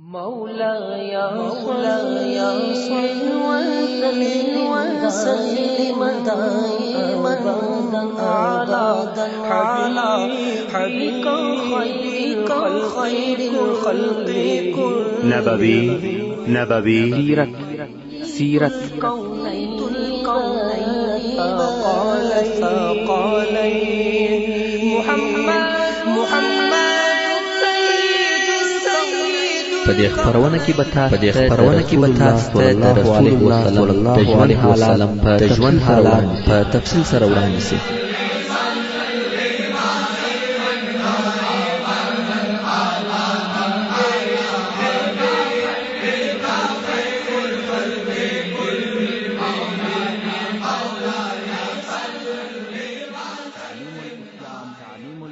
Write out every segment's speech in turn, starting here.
مولاي صل وسلم دائما على حبيبك خير الخلق. نبوي نبوي سیرت سیرت ثقلين محمد محمد. په دې خپرونه کې به تاسو ته د رسول الله صلی الله علیه وسلم د ژوند حالات په تفصیل سره وړاندې شي.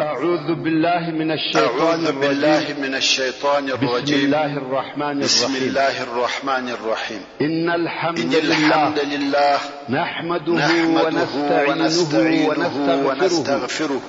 أعوذ بالله من الشيطان أعوذ بالله من الشيطان الرجيم. بسم الله الرحمن بسم الرحيم. الله الرحمن الرحيم. إن الحمد إن لله الحمد لله نحمده نحمده ونستعينه ونستعينه ونستغفره ونستغفره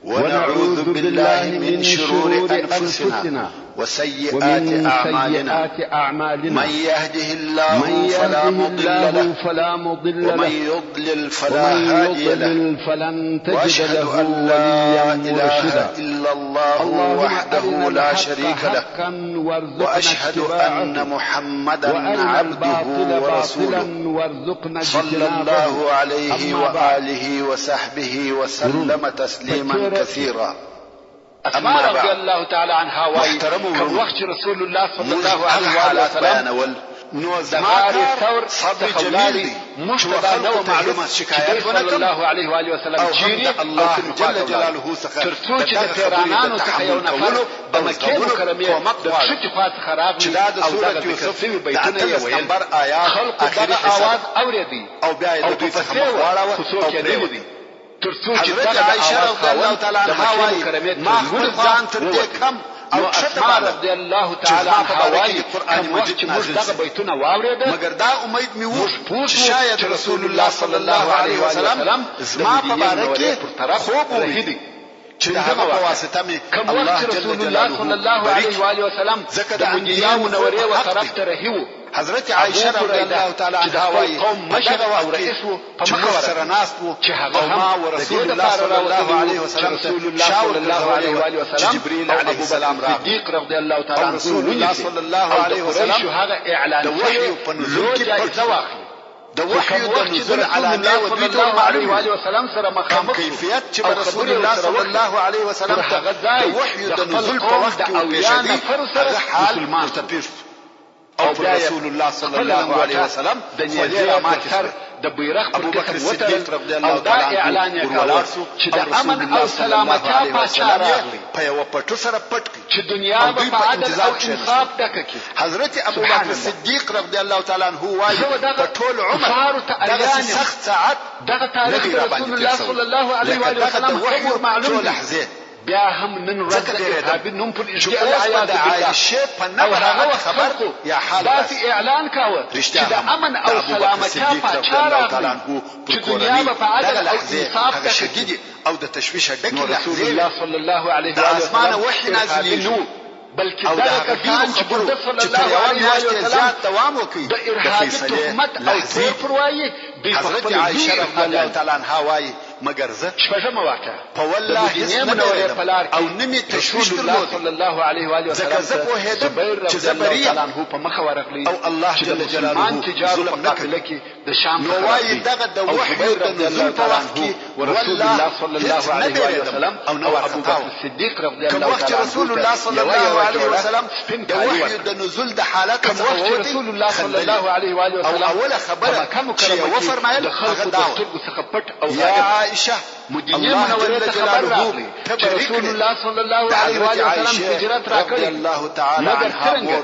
ونعوذ بالله من شرور أنفسنا وسيئات ومن أعمالنا. سيئات أعمالنا. من يهده الله من فلا يهده مضل الله له فلا مضل ومن له يضلل فلا ومن هادي له. يضلل فلن تجد وأشهد له أن لا وليا إله مرشدا. إلا الله اللهم وحده أرنا لا الحق شريك له حقا وارزقنا وأشهد اتباعه أن محمدا وأرنا عبده الباطل ورسوله باطلا وارزقنا صلى اجتنابه. الله عليه أما بعد. وآله وصحبه وسلم تسليما فكيرة كثيرا. اسماء أما رضی بعد. الله تعالی عنها وایي محترمو کوم ورونو، وخت چې رسول الله صلی موږ الله هغه علیه وآله حالات وسلم بیانول نو د زما غار کار ثور صبر څخه جمیل ولاړې، دی موږ چې ته دا نه خلکو وه ته معلوم هم چې شکایت دی صلی ونه کړم الله علیه وآله وسلم او هم چیرې د او الله کومې خوا جل ته ولاړ. جلاله څخه تر څو د چې د دغه خبرې د پیرانانو څخه یو تحمل نفر کولو د او مکې زغملو مکرمې کومک د غواړم کښتې خوا څخه چې راغلی دا د او سورة دغه ذکر یوسف شوي د بیتونه یې 18 ویل. نمبر آیات خلکو آخري دغه حصه آواز ده اورېدی او بیا یې او د دوی په څخه پسې مخ وه واړاوه خو څوک او یې نه پرېوت. لیدی تر څو چې حضرت دغه د عائشه آواز رضی الله خاوند تعالی د عنها مکې وایي مکرمې تر ما لوړې خپل خوا ځان تر دې ووتی. کم او نو کښته اسماء باله رضی الله چې تعالی زما په عنها باره کې وایي د قرآن کوم وخت مجید چې موږ نازل دغه شي. بیتونه واورېده مګر دا امید مې و موږ پوه چې شو شاید چې رسول رسول الله الله صلی صلی الله الله علیه علیه وآله وسلم وسلم د زما په مدینې باره منورې کې پر طرف خوب رهي وویني دی. چې د پنځمه هغه په واقعه واسطه مې کوم وخت الله چې جل رسول الله جلاله صلی الله بري علیه کړي وآله وسلم ځکه د د مدینې انبیاوو خوب منورې و حق طرف دی. ته رهي وو حضرت ابو عائشه رضی بريده الله تعالی چې د عنها خپل وایي قوم په مشر دغه او وخت کې رئیس و په چې مخه موږ سره ورغی ناست وو چې هغه او هم ما و د دې رسول الله لپاره صلی الله راوتلی وو علیه چې وسلم ته رسول الله شا صلی الله ورګرځولې علیه وه وآله چې وسلم جبرئیل او علیه ابوبکر السلام راغی صدیق رضی الله تعالی او عنه رسول الله ونیسي صلی الله او د علیه قریشو وسلم هغه اعلان د شوې وحیو په نزول لویه کې پټ جایزه شو. واخلي. د خو وحیو کوم د وخت چې د نزول رسول علامې الله و صلی دوی ته الله علیه معلومې وآله وې. وسلم سره کم مخامخ شو کیفیت چې او به رسول خبرې الله ورسره صلی وکړې الله علیه وسلم پر ته هغه د ځای وحیو د د خپل نزول په قوم وخت د کې 70 ورپېښېدی نفرو سره هغه حال مسلمان ورته شو. پېښ شو او او پر بیا یې رسول الله صلی خپله الله علیه لنګوټه وسلم د خولې نیزې پر راماتې سر شوې. د بیرغ پر ابوبکر قسم صدیق وتړل رضی او الله دا تعالی عنه اعلان یې ور کاوه ولاړ شو چې او د رسول امن الله او صلی الله سلامتیا علیه پاچا وسلم یې راغلی په یوه پټو سره پټ کړ چې دنیا او به دوی په په عدل انتظار او کښېناستل. انصاف ډکه کړي. حضرت سبحان ابوبکر الله. صدیق رضی الله تعالی عنه وایي زه په دغه ټول عمر کفارو ته دغسې اریان یم. سخت ساعت دغه نه تاریخ دی د راباندې رسول تېر الله شوی صلی الله علیه لکه وآله دغه د وسلم هم وحیو ور معلوم څو دی. لحظې. بیا هم نن ورځ ځکه د ډېرېدم ارهابي نوم پر چې اږدي اوس به العیاذ د بالله عایشې په نه او هغه براعت وخت خبر خلکو یا حال داسې راشي. اعلان کاوه چې رښتیا د هم امن د او ابوبکر سلامتیا صدیق رضی پاچا الله تعالی راغلی عنه پر چې دنیا کورنۍ به په عدل دغه او لحظې انصاف هغه ډکه کړي. شدیدې او د تشویشه ډکې نو رسول لحظې الله وې. صلی الله علیه د وآله اسمانه وسلم وحی ارهابي نازلېږي نه و بلکې او د دغه هغه ډېرو کسان چې پر خبرو ده صلی چې تر الله یوه علیه میاشت وآله یې وسلم زیات دوام وکړ د د ارهابي فیصلې تهمت او لحظې تور دي. پر وایي دوی په حضرت خپله لوی عائشه رضی الله ارهابیان دي. تعالی عنها وایي مګر زه شپږمه واقعه په د والله هیڅ مدینې نه منورې بیرېدم په لار او کې نه مې تشویش رسول الله درلود صلی الله علیه وآله ځکه وسلم زه ته پوهېدم زبیر چې رضی زه الله بري تعالی یم عنه په مخه ورغلی او الله چې د جل مسلمان جلاله تجارو په ظلم نه قافله کوي. کې د شام نو څخه وایي راغلی دغه د او وحیو زبیر د رضی نزول الله په تعالی وخت عنه کې ورسول والله الله صلی هیڅ الله نه علیه وآله بیرېدم وسلم او نه او وارخطا ابوبکر وم. صدیق رضی کوم الله وخت چې تعالی عنه رسول ته الله صلی یوه الله یوه علیه جوړه وسلم سپین د کالي وحیو ورکړل. د نزول د حالت کوم څخه وخت چې ووتی رسول الله صلی خندل الله علیه وآله او وسلم اوله په خبره مکه چې یې مکرمه کې وفرمایل د هغه خلکو د دا وه سترګو څخه پټ او یا غایب شو. عائشه مدینې الله منورې جل ته خبر جلاله راغلی ته چې بري رسول کړې. الله صلی الله د علیه حضرت وآله وسلم عائشې هجرت رضی راکړی الله تعالی مګر عنها څرنګه مور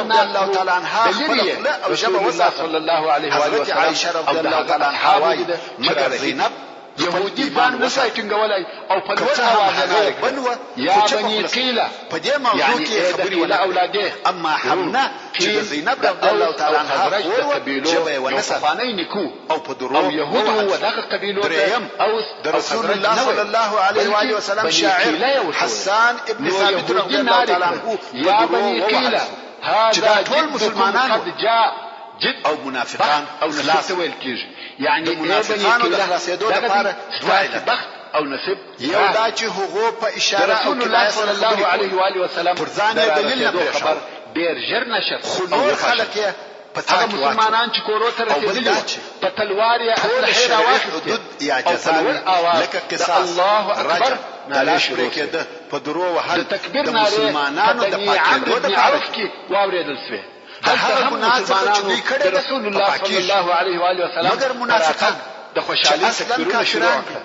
رضی الله ناست وو، تعالی عنها د خپله لرې یې خوله او ژبه رسول الله وساتله. صلی الله علیه وآله حضرت وسلم عائشه او رضی د الله هغه تعالی عنها اصحابو وايي، لیده چې مګر رارهي دي. زینب خپل یهودي ایمان ځان نه شوای وساته. ټینګولای او په که لوړ څه هم اواز یې هغه نارې کړې، بن وه یا خو چپه بني خوله سوه. قیله، په دې موضوع یعنې کې یې ای د خبرې قیله ونه کړې. اولادې، اما ورونو، حمنه چې د قیل زینب د رضی الله اوس تعالی او عنها خزرج خور د وه، قبیلو ژبه یې یو ونه ساتله پخوانی نیکه و او په او دروغ یهودو ووهل و شوه. دغه قبیلو ته درېیم، اوس د او رسول خزرج الله نه صلی ویل، الله علیه و آله بلکې وسلم بني شاعر قیله یې ورته ویل. حسان ابن نو ثابت رضی یهودي الله نارې تعالی کړې، عنه په یا دروغ بني ووهل قیله، شو چې دا هذا ټول جدكم مسلمانان قد وو جاء. جد او منافقان بخت او نصیب خلاص ته ویل کیږي، یعنې د ای بني منافقانو د قیله، خلاصېدو دغه دی لپاره دوه ستاسې علته. بخت او نصیب یو راغی. دا چې هغو په د اشاره او رسول الله کنایه صلی سره الله خبرې علیه کولې، و آله وسلم پر ځان د یې دلیل نه رارسېدو پرېښاوه، خبر ډېر ژر نشر خو او نور وپاشل خلک شو. یې په څاه هغه کې واچول. مسلمانان چې کورو ته او بل رسېدلي دا وو چې په تلوار یې ټول اسلحې شرعي راواخیستې حدود یا او په لوړ جزاوې آواز لکه د قصاص، الله اکبر رجم، د نارې لاس شروع پرې شوې. کېده، په درو د وهل تکبیر د نارې په مسلمانانو د بني عمرو پاکېدو بن دپاره عوف دي. کې واورېدل شوې. د هلته هغه هم ګناه څخه چې مسلمانانو دوی کړې د ده رسول په الله صلی پاکېږي. الله علیه و آله وسلم مګر په منافقان راتګ د چې خوشحالۍ اصلا تکبیرونه شروع کافران دي کړل.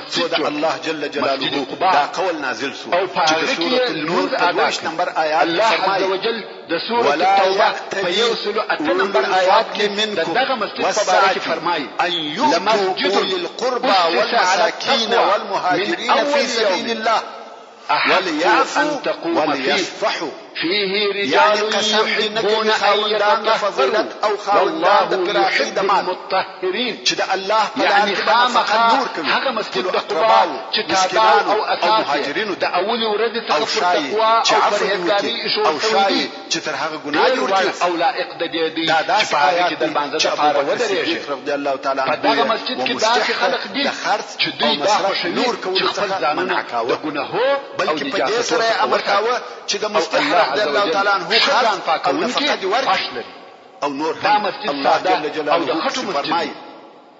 مسجد څو د جوړ کړ، الله جل مسجد جلاله قباء، دا قول نازل سو او په چې د هغه کې سورة یې النور لمونځ په ادا 22 کړ. نمبر آیات کې الله عز فرمایي وجل د سورة ولا التوبه په یأتلي 108 اولو نمبر آیات الفضل کې د منکم دغه مسجد په باره کې والسعة فرمایي: أن يؤتوا لمسجد أولي القربى أسس على والمساكين التقوى من والمهاجرين في أول سبيل يوم الله أحق وليعفوا أن تقوم فيه، وليصفحوا. فيه یعنی رجال قسم دې نه يحبون کوي أن خاوندان د يتطهروا فضیلت او خاوندان د والله پراخۍ د يحب مال المطهرين. چې د الله په لار یعنی کې به نفقه خامخا نور کوي هغه مسجد خپلو د قباء اقرباو، چې تاداو مسکینانو او او اساس یې مهاجرینو د ته، اولې ورځې او څخه پر ښایي تقوا چې او عفو دې پرهېزګارۍ وکړي ایښودل او شوی ښایي دی، چې تر هغه ګناه ډېر دې وړ ورتېر شي. او لایق د دې دی دا چې داسې په هغه آیات کې د دی لمانځه چې دپاره ابوبکر ودرېږي. صدیق رضی الله تعالی په عنه دغه یې مسجد و کې داسې مصلح ته خلق دي د خرڅ چې او دوی دا مصرف خوښوي نور چې کولو خپل څخه ځانونه منع د کاوه، ګناهو او بلکې په دې نجاستو سره یې څخه امر وساتي. کاوه چې د او مصلح الله رضی عز الله وجل تعالی عنه ښه خرڅ ځان او پاکوونکي نفقه دې خوښ ورکړي. لري. او نور دا هم مسجد الله ساده جل او د جلاله خټو پسې مسجد فرمایي. دی.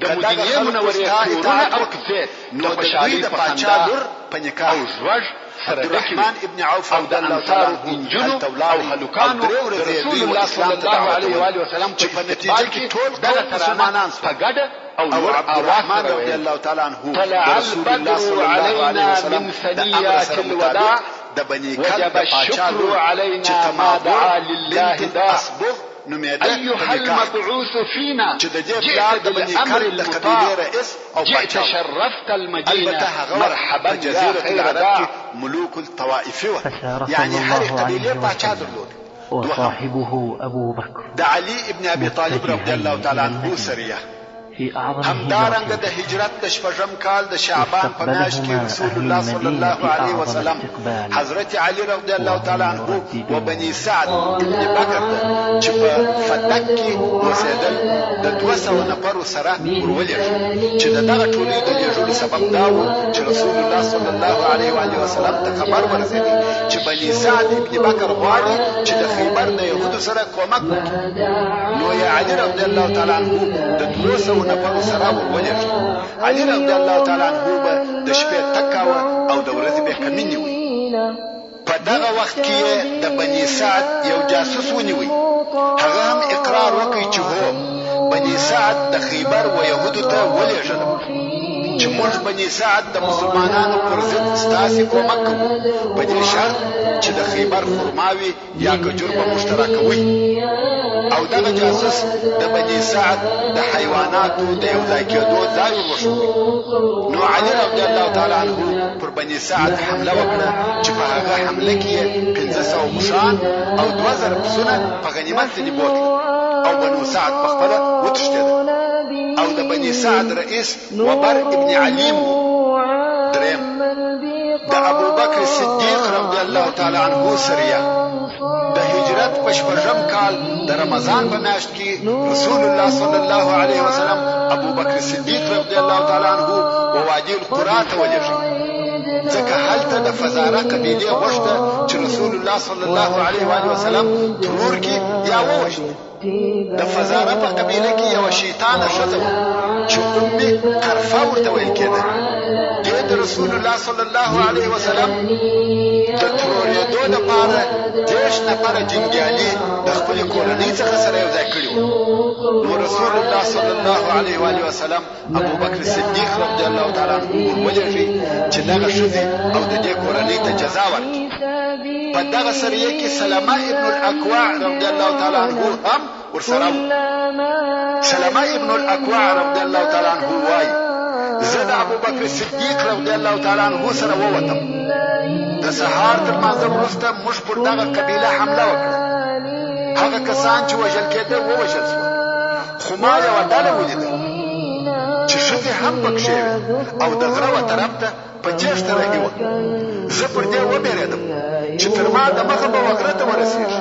د که دغه مدینې خلکو منورې ستا کورونه اطاعت او وکړي کوڅې نو د د دوی خوشحالۍ د په پاچا خندا لور په نکاح او ږوږ سره ډکې عبدالرحمن وې ابن عوف او رضی د الله تعالی انصارو عنه انجونو هلته او ولاړی او هلکانو درې د ورځې یې رسول دوی و الله اسلام صلی ته الله دعوتول علیه وآله وسلم په چې په نتیجه استقبال کې کې ټول دغه قوم ترانه مسلمانان په شول. ګډه او او لوړ آواز عبدالرحمن سره رضی ویل الله تعالی عنه د طلع رسول الله البدر صلی الله علیه علينا وسلم من د امر ثنيات سره الوداع مطابق د بني کلب وجب د پاچا الشكر لور چې علينا ما تماضر دعا لله بنت داع الاصبغ نومېده په أيها نکاح کړه المبعوث فينا چې د دې پلار جئت د بني بالأمر کلب د المطاع قبیلې رئیس او جئت پاچا و. شرفت البته المدينة هغه وخت مرحبا په يا جزیرة خير العرب داع کې ملوک الطوائفي وه، فسار صلى یعنې هرې الله قبیلې عليه پاچا وسلم درلود. دوهم وصاحبه أبو بكر د علي ابن ابي طالب رضی متجهين الله تعالی إلى عنه المدينة سریه. همدارنګه د هجرت د شپږم کال د شعبان په میاشت کې رسول الله صلی الله علیه وسلم حضرت علی رضی الله تعالی عنه و بني سعد ابن بکر ته چې په فدک کې اوسېدل د 200 نفرو سره ورولېږه، چې د دغه ټولۍ د لېږلو سبب دا و چې رسول الله صلی الله علیه و آله وسلم ته خبر ورسېدی چې بني سعد ابن بکر غواړي چې د خیبر د یهودو سره کومک وکړي، نو یې علي رضی الله تعالی عنه د 200 نفرو سره ورولېږه. علي رضی الله تعالی عنه به د شپې تګ کاوه او د ورځې به کمین نیوی. په دغه وخت کې یې د بني سعد یو جاسوس ونیوی، هغه هم اقرار وکړ چې هو، بني سعد د خیبر و یهودو ته ولېږلم چې موږ بني سعد د مسلمانانو پر ضد ستاسې کومک کوو، په دې شرط چې د خیبر خرماوې یا کجور به موږ ته راکوئ. او دغه جاسوس د بني سعد د حیواناتو د یو ځای کېدو ځای ور وښود. نو علي رضی الله تعالی عنه پر بني سعد حمله وکړه چې په هغه حمله کې یې 500 اوښان او 2000 پسونه په غنیمت ځینې بوتلل او بنو سعد په خپله وتښتېدل. او د بني سعد رئیس وبر ابن علیم و. دریم، د ابوبکر صدیق رضی الله تعالی عنه سریه. د هجرت په شپږم کال د رمضان په میاشت کې رسول الله صلی الله علیه وسلم ابوبکر صدیق رضی الله تعالی عنه و وادي القرى ته ولېږه، ځکه هلته د فزاره قبیلې غوښته چې رسول الله صلی الله علیه و آله وسلم ترور کړي یا ووژني. د فزاره په قبیله کې یوه شیطانه ښځه وه چې ام قرفه ورته ویل کېده. دې د رسول الله صلی الله علیه وسلم د ترورېدو لپاره 30 نفره جنګیالي د خپلې کورنۍ څخه سره یو ځای کړي وو. نو رسول الله صلی الله علیه و آله وسلم ابوبکر صدیق رضی الله تعالی عنه ور ولېږي چې دغه ښځې او د دې کورنۍ ته جزا ورکړي. په دغه سریه کې سلمه ابن الاکوع رضی الله تعالی عنه هم ورسره و. سلمه ابن الاکوع رضی الله تعالی عنه وايي، زه د ابوبکر صدیق رضی الله تعالی عنه سره ووتم. د سهار تر لمانځه وروسته موږ پر دغه قبیله حمله وکړه. هغه کسان چې وژل کېده ووژل شول، خو ما یوه ډله ولیده چې ښځې هم پکښې وې او د غره و طرف ته په تېښته رهي وه. زه پر دې وبېرېدم چې تر ما د مخه به وغره ته ورسېږي،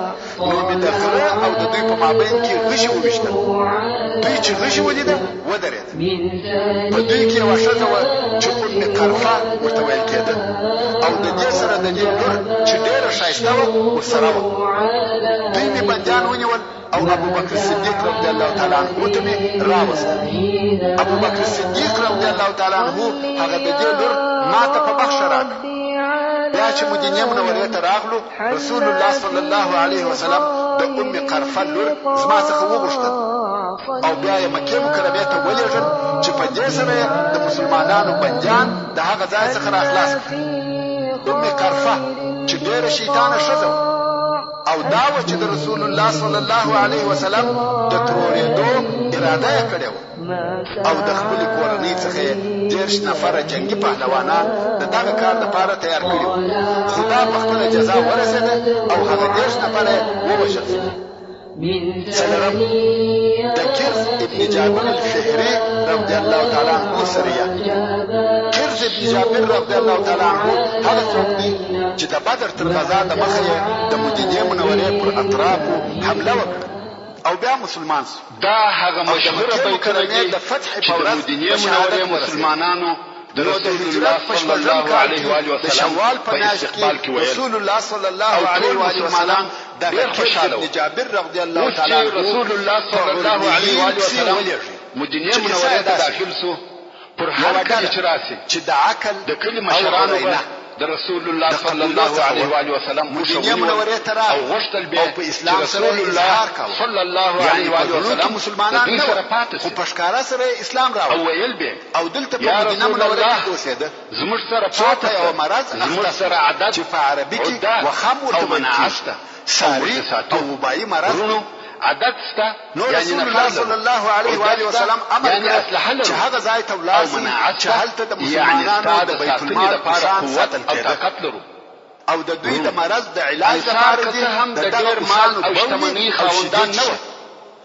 نو مې د غره او د دوی په مابین کې غشي وویشتل. دوی چې غشي ولیده ودرېده. په دوی کې یوه ښځه وه چې ام قرفه ورته ویل کېده او د دې سره د دې لور چې ډېره ښایسته وه ورسره وه. دوی مې بندیان ونیول او ابوبکر صدیق رضی الله تعالی عنه ته مې راوستل. ابوبکر صدیق رضی الله تعالی عنه هغه د دې لور ما ته په بخښه راکړه. بیا چې مدینې منورې ته راغلو، رسول الله صلی الله علیه وسلم د ام قرفه لور زما څخه وغوښتل او بیا یې مکې مکرمې ته ولېږل چې په دې سره یې د مسلمانانو بندیان د هغه ځای څخه راخلاص کړل. ام قرفه چې ډېره شیطانه ښځه وه او دا وه چې د رسول الله صلی الله علیه وسلم د ترورېدو اراده یې کړې وه او د خپلې کورنۍ څخه یې 30 نفره جنګي پهلوانان د دغه کار لپاره تیار کړي وو، خو دا په خپله جزا ورسېده او هغه 30 نفره یې ووژل شول. څلورم، د کرز ابن جابر الفهري رضی الله تعالی عنه سریه. کرز ابن جابر رضی الله تعالی عنه هغه څوک دی چې د بدر تر غزا د مخه یې د مدینې منورې پر اطرافو حمله وکړه او بیا مسلمان شو. دا هغه او د مشهوره مکې بیتونه مکرمې دي د فتح چې په د ورځ مدینې په منورې شهادت ورسېد. مسلمانانو د نو د رسول الله هجرت په صلی شپږم الله کال علیه کې و آله د وسلم شوال په په میاشت استقبال کې کې ویل رسول الله صلی الله او علیه ټول و آله وسلم مسلمانان دغه ډېر کرز خوشحاله ابن وو. جابر رضی الله اوس تعالی چې عنه رسول الله په صلی الله علیه و عرنیین آله پسې وسلم ولېږي مدینې چې قصه منورې یې ته داسې داخل سو، پر یوه هر کلي ډله چې راسي چې د عقل د کلي او مشرانو به عرینه د رسول الله د صلی قبیلو الله څخه علیه وه، و آله وسلم اوښه مدینې ونیول منورې ته او راغله غوښتل به او په چې اسلام سره رسول یې الله اظهار کاوه، صلی الله یعنې علیه و په آله زړو کې وسلم د مسلمانان دوی نه سره وه، پاتې خو سي په ښکاره سره یې اسلام او راوړ ویل به او دلته په یا مدینه رسول منوره الله کې اوسېده. زموږ سره څو پاتې په یوه سه، مرض زموږ اخته سره شو عدد، چې په عربي کې عده وخم او ورته ویل مناعه کېږي، شته او ساري ورته ساتو. او وبایي مرض وروڼو دی. عدد شته نو یعنې رسول نفر الله لرو، صلی الله علیه و عده آله شته وسلم امر یعنې کړی اسلحه چې لرو هغه ځای ته ولاړ او شئ مناعه چې شته هلته د یعنې مسلمانانو ستا د د بیت ساتنې المال لپاره اوښان قوت ساتل او کېده طاقت لرو. او د دوی د وروڼو مرض د علاج انصار لپاره که دې څه هم د د دغه ډېر مال اوښانو او بولې شتمنۍ او شیدې خاوندان نه څښل. وه،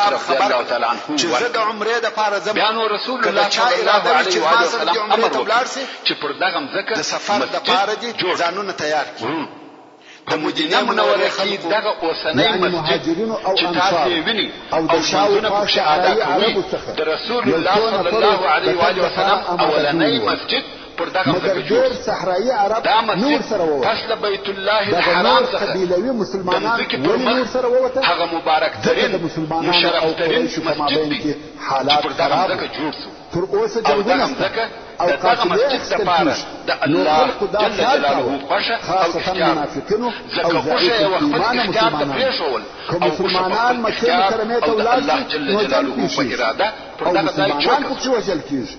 اصحاب رضی خبر الله تعالی عنه چې زه د ورکړ. عمرې دپاره ځم. بیا نو رسول که د الله چا صلی الله اراده وي چې علیه زما وآله سره دې وسلم عمرې امر ته وکړ ولاړ سي، چې پر دغه مځکه د سفر مسجد دپاره دې جوړ کړي. ځانونه تیار کړي. ورونو، د په مدینې مدینه منورې منوره کې خلکو دغه اوسنی یعنی مسجد مهاجرینو او چې تاسو انصارو یې وینئ او او د لمونځونه شاوخوا پکښې ادا صحرایي کوئ عربو څخه د رسول یو الله څو صلی نفرو الله د علیه تګ وآله لپاره وسلم آماده اولنی کړي وو. مسجد پر دغه مګر مځکه جوړ ډېر شو. صحرایي عرب دا نه مسجد ورسره ووتل. پس له بیت الله دغه الحرام نور څخه قبیلوي د مسلمانان مځکې پر ولې نه مخ ورسره ووتل؟ هغه مبارک ځکه ترین د مسلمانانو او مشرف ترین قریشو په مسجد مابین دی کې چې حالات پر دغه خراب مځکه وو. جوړ شو. تر اوسه او دغه جنګونه شته مځکه او د دغه قافلې مسجد اخیستل دپاره کېږي. د نو الله خلکو دا جل خیال جلاله کاوه، خوښه او خاصتا اختیار منافقینو او ځکه خوښه ضعیف یې وخپل الایمانه اختیار ته مسلمانانو. پرېښول که او خوښه په مسلمانان خپل مکې اختیار مکرمې ته او د ولاړ الله شي جل نو جنګ جلاله په پېښېږي اراده پر او دغه ځای مسلمانان چوکه پکې وژل کېږي.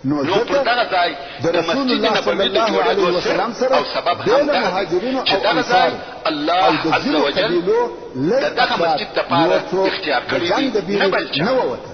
نو نو پر ځکه دغه ځای د د رسول مسجد الله صلی نبوي د الله جوړېدو علیه سر وسلم سره او سبب بې هم له دغه دی مهاجرینو چې او دغه ځای انصارو او الله د عز ځینو وجل قبیلو د لږ دغه افراد مسجد دپاره نور څوک اختیار د کړی جنګ د دی نه بیرې بل چا. نه ووتل.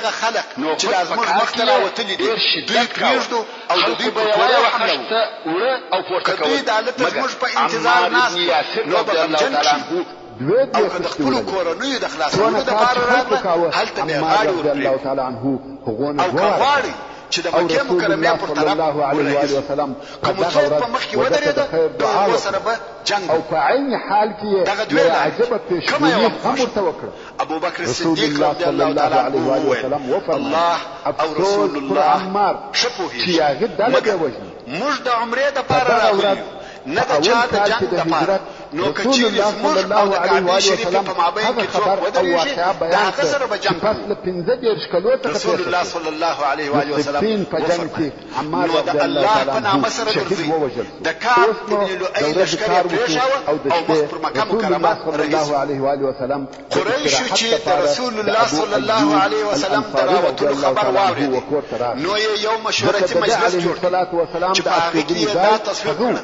دغه خلک نو چې خود دا په زموږ کار مخ کې ته یې راوتلي دي ډېر دوی شدت کاوه. پرېږدو او د خلکو دوی به پر یوه کورو یوه حمله خښته وکړو. وړه او پورته که دوی کول، د هلته مګر زموږ په انتظار عمار ناست ابن وه یاسر نو به رضی الله غمجن تعالی کړي عنه دوې او دوې که د خښتې خپلو وړلې. کورنیو د څونه خلاصولو کار چې دپاره خلکو راغله کاوه هلته به یې عمار غاړې رضی الله ورپرې تعالی عنه هغو نه او دوه که واره غواړئ چې د او مکې رسول مکرمې الله پر صلی طرف الله علیه ورهي وآله شو. وسلم که په مو دغه څوک ورځ په مخ کې وده ته ودرېده د خیر د دعا هغو وکړه سره به جنګ او وکړو. په عین حال کې یې دغه دوې یوه لارې عجبه کومه پیشګویي یوه مو هم خوښه؟ ورته وکړه. ابوبکر رسول صدیق الله رضی صلی الله الله تعالی علیه عنه وآله وویل وسلم وفرمایل الله او افسوس رسول پر الله عمار ښه چې پوهېږي یاغي ډله مګر به وژني. موږ د عمرې په دپاره دغه راغلي ورځ یو نه په د اول چا د کال جنګ کې د دپاره هجرت نو که رسول چیرې الله زموږ صلی او الله د علیه کعبې وآله شریفې وسلم په مابین هغه کې څوک خبر او ودرېږي واقعه د بیان هغه کړه سره به چې جنګ پس کوو. له 35 کلو څخه رسول پېښه الله شوه. صلی الله علیه و د آله وسلم صفین په جنګ کې وفرمایل عمار نو د رضی الله الله تعالی په عنه نامه سره شهید درځئ ووژل د شو. کعب اوس نو ابن د لؤی ورځې لښکر یې کار وشو پرېښاوه او د او مخ شپې پر مکه رسول مکرمه الله صلی رهي الله شو. علیه وآله وسلم د قریشو استراحت چې د لپاره رسول د الله ابو صلی الله ایوب علیه وسلم د الانصاري رضی راوتلو الله خبر تعالی عنه واورېدی وکور ته راغی. نو یې یو ځکه مشورتي د ده مجلس علیه جوړ کړ الصلاة والسلام چې د په هغه کې استوګنې یې ځای دا تصویب هغه و. کړه.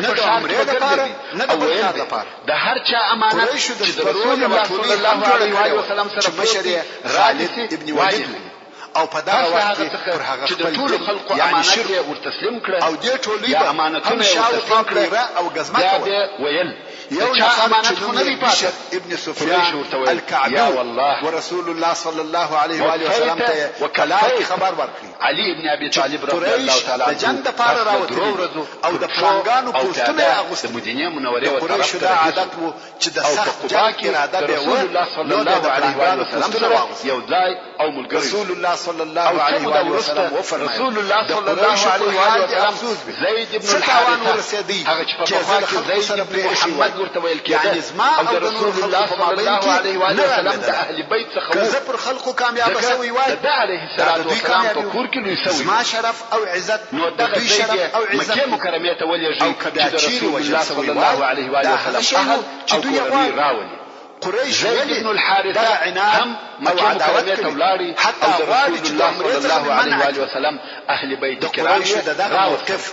مدینې نه په د ښار عمرې کې به لپاره، ګرځېدی نه د او بل ویل کار به لپاره. د هر چا امانت قریشو د چې د سپرو رسول یوه الله ټولۍ صلی هم الله جوړه علیه کړې وآله وه وسلم چې سره مشر پروت یې دی را خالد دي ابن سي ولید وایې و او په دغه پس له وخت هغه کې څخه پر هغه چې د خپل ټولو دین خلقو یعنی امانت شرک یې ورتسلیم کړه او دې ټولۍ یا به هم امانتونه یې شاوخوا ورتسلیم کړه پیره او ګزمه بیا کوله. به ویل یو د چا نفر چې امانت خو نوم نه یې دی پاتې بشر ابن قریشو سفیان ورته ویل الکعبي یا و والله ورسول الله صلی الله علیه وآله وسلم ته وفیت یې په لار کې وکفیت خبر ورکړ علي ابن ابي چې طالب رضی الله قریش تعالی د عنه جنګ دپاره پس له راوتلي درو دي ورځو او پر د پښو پړانګانو او پوستونه یې پیاده د اغوستي دي. مدینې منورې د و طرف قریشو ته دا رهي شو عادت و چې د او په سخت قبا جنګ کې اراده د به رسول وه الله صلی نو به یې د الله علیه پړانګانو وآله وسلم پوستونه سره واغوستل. یو ځای او ملګری شو. رسول الله صلی او الله څه علیه موده وآله وروسته وسلم وفرمایل، رسول الله د صلی الله قریشو پر علیه حال وآله دې وسلم افسوس وي، زید ابن څه تاوان الحارثه ورسېدی هغه چې په چې زه پخوا له کې خلکو زید سره ابن پرې ایښی وای، محمد ورته ویل کېده یعنې زما او او د د نورو رسول الله خلکو په صلی مابین الله کې علیه وآله نه وسلم د رالېدله. اهل بیت څخه که وو زه پر خلکو کامیابه ځکه شوی وای، د ده علیه دا الصلاة د دوی والسلام په کامیابي وه. کور کې لوی شوی زما وو. شرف او عزت نو د دغه دوی زید شرف یې او عزت مکې دی. مکرمې ته ولېږی او که چې بیا د چیرې رسول وژل الله شوی صلی وای، الله علیه وآله دا هغه وسلم شی و اهل چې او دوی یې کورنۍ غواړي. راولي. قریش زید ولې ابن الحارثه دغه عناد هم او مکې عداوت مکرمې ته کوي؟ ولاړی حتی او د غواړي رسول چې د الله عمرې صلی څخه الله مې علیه منع وآله کړي. وسلم اهل بیت د کرام قریشو یې د دغه راوستل. موقف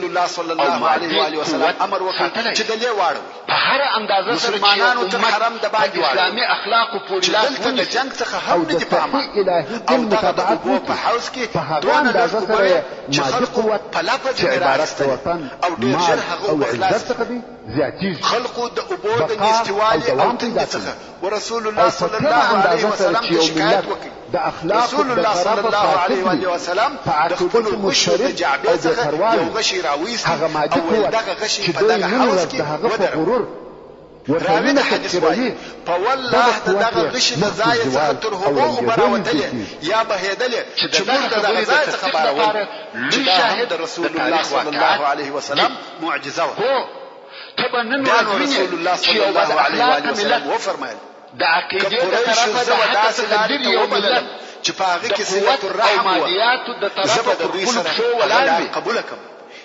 رسول الله صلی او الله مادي علیه وآله وسلم قوت امر وکړ ساتلی. چې دلې واړوي. په هره اندازه سره چې یو مسلمانانو تر امت حرم په دباندې واړول اسلامي اخلاقو پورې چې لاس دلته د ونیسي جنګ څخه او هم نه د دي په امان صحیح الهي او دین دغه د متابعت اوبو په وکړي حوض کې په هغه دونه لږ اندازه اوبه سره وې یې چې مادي خلقو قوت په لپه چې ځنې عبارت د راایستلې وطن او ډېر مال ژر هغه او اوبه عزت خلاصې څخه دی زیاتیږي خلقو د اوبو د بقا او نیستوالي او دوام تندې پیدا څخه کوي ورسول او الله په صلی کومه الله علیه اندازه سره وسلم چې ته یو شکایت ملت وکړ. د اخلاقو رسول د الله صلی طرفه الله فاسد علیه وي وآله وسلم په د عقیده خپلو کې غشو د مضطرب جعبې او بې څخه پروا یو وي غشی راویست هغه مادي او ویل قوت دغه غشی چې په دوی دغه نن حوض ورځ کې د هغه په ودروه. غرور ورته راوي د وینه حدیث تذکروي وایي په والله دغه د قوت دغه یې غشي د مخ پر ځایه څخه زوال تر او هغو اوبه ړنګېدو راوتلې نږدې کېږي یا بهېدلې چې چې د موږ دغه د دغه خبرې د ځای څخه تصدیق بارول لپاره چې لوی دا هم شاهد د رسول د الله تاریخ صلی الله واقعات علیه دي. وسلم معجزه وه. هو ته به نن بیا ورځ نو وینې رسول الله چې صلی یو الله بد علیه اخلاقه وآله وسلم ملت وفرمایل د که عقیدې د قریشو طرفه زه د و حق داسې څخه لارې لرې ته یو وبللم ملت چې په هغه د کې صلة قوت او الرحم وه مادیاتو د زه طرفه به د پر دوی خپلو سره پښو هغه ولاړ لار وي قبوله کړم.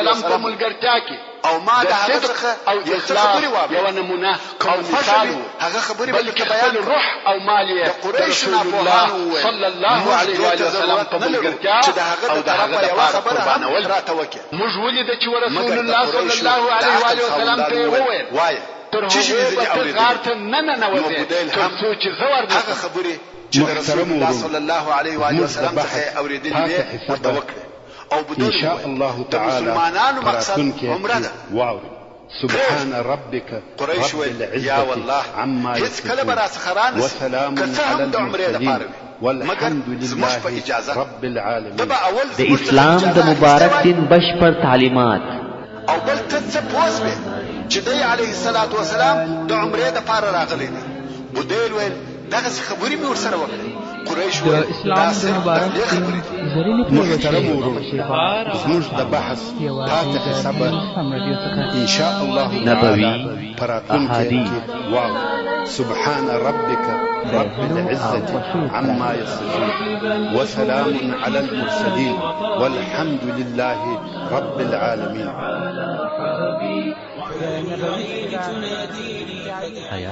علیه وسلم په وسلم ملګرتیا کې او ما د د هغه صدق څخه او یو څه اخلاص خبرې واورېدې. یوه نمونه که او مو خوښه مثال وي و هغه خبرې به بلکې درته بیان خپل کړم. روح او مال یې د د قریشو رسول الله ناپوهانو وویل، صلی الله موږ علیه دې وآله ته وسلم ضرورت په نه لرو ملګرتیا چې د هغه او د د هغه طرفه یوه لپاره خبره هم قربانول. راته وکړې. موږ ولیده چې ورسول مګر د الله صلی قریشو الله د علیه عقل وآله وسلم ته خاوندانو یې وویل، وویل، وایه، تر څه شي دې هغو ځنې به ته اورېدلي غار دي؟ ته نه نو ننوځې بدیل تر هم څو چې زه هغه ورنشم. خبرې چې د رسول محترم الله ورونو صلی الله علیه وآله زموږ د وسلم څخه بحث یې اورېدلې پاته وې حصه ورته به وکړې او بدیل ان شاء وویل، الله د تعالی مسلمانانو په مقصد راتلونکي عمره کې ده. واورئ. سبحان ربك قریش رب ویل، یا العزة والله عما هیڅکله به يصفون راڅخه رانه سي وسلام که څه على هم د عمرې المرسلين لپاره وي مګر والحمد زموږ په لله اجازه. رب ده العالمين. به اول د زموږ څخه اسلام د اجازه اخیستې مبارک وای دین بشپړ تعلیمات او بل ته څه پوه شوې چې دی علیه الصلاة والسلام د عمرې دپاره راغلی دی؟ بدیل ویل، دغسې خبرې مې ورسره وکړې. قریش د ویل، دا اسلام د صرف د مبارک خولې دین خبرې دي. زرینې محترم پوروړې ورونو زموږ د بحث یوازې پاته د حصه به اسلام راډیو څخه. ان شاء الله نبوي تعالی په راتلونکي احادیث کې واورئ. سبحان ربك رب العزة عما يصفون وسلام على المرسلين والحمد لله رب العالمين.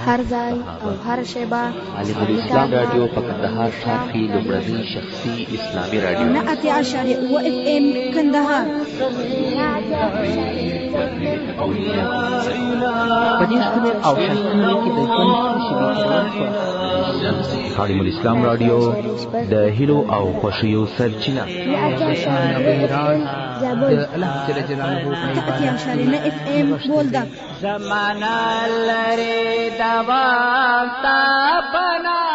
هر ځای او هره شیبه. عالم الاسلام راډیو په کندهار ښار کې لومړنۍ شخصي اسلامي راډیو. 89.7 FM کندهار. په دې ښکلي او ښایسته نړۍ کې د ژوند ښې شېبې تېرول خورا عالم الاسلام راډیو د هیلو او خوښیو سرچینه. زابل. د الله جل جلاله په عبادت 89 FM بولدک. زمانہ لري دوام تا بنا.